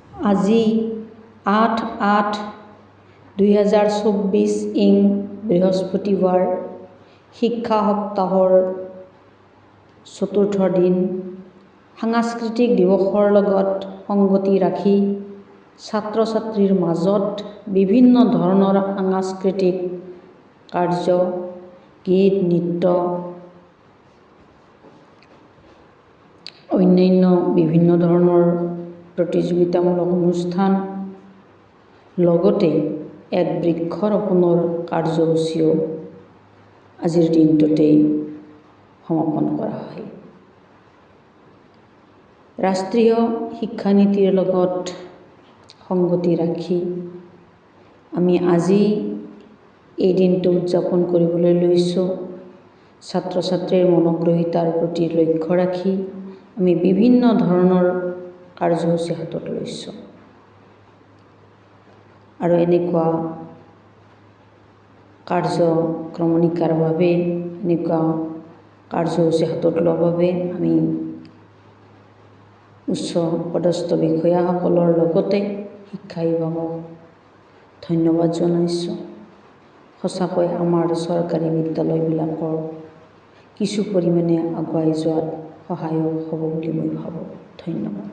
আজি 8/8/2024 ইং বৃহস্পতিবাৰ, শিক্ষা সপ্তাহৰ চতুৰ্থ দিন। সাংস্কৃতিক দিৱসৰ লগত সংগতি ৰাখি ছাত্ৰ ছাত্ৰীৰ মাজত বিভিন্ন ধৰণৰ সাংস্কৃতিক কাৰ্য, গীত, নৃত্য, অন্যান্য বিভিন্ন ধৰণৰ প্ৰতিযোগিতামূলক অনুষ্ঠান, লগতে এক বৃক্ষৰোপণৰ কাৰ্যসূচীও আজিৰ দিনটোতেই সমাপন কৰা হয়। ৰাষ্ট্ৰীয় শিক্ষানীতিৰ লগত সংগতি ৰাখি আমি আজি এই দিনটো উদযাপন কৰিবলৈ লৈছোঁ। ছাত্ৰ ছাত্ৰীৰ মনোগ্ৰহিতাৰ প্ৰতি লক্ষ্য ৰাখি আমি বিভিন্ন ধৰণৰ কাৰ্যসূচী হাতত লৈছোঁ আৰু এনেকুৱা কাৰ্যক্ৰমণিকাৰ বাবে, এনেকুৱা কাৰ্যসূচী হাতত লোৱাৰ বাবে আমি উচ্চ পদস্থ বিষয়াসকলৰ লগতে শিক্ষা বিভাগক ধন্যবাদ জনাইছোঁ। সঁচাকৈ আমাৰ চৰকাৰী বিদ্যালয়বিলাকৰ কিছু পৰিমাণে আগুৱাই যোৱাত সহায়ক হ'ব বুলি মই ভাবোঁ। ধন্যবাদ।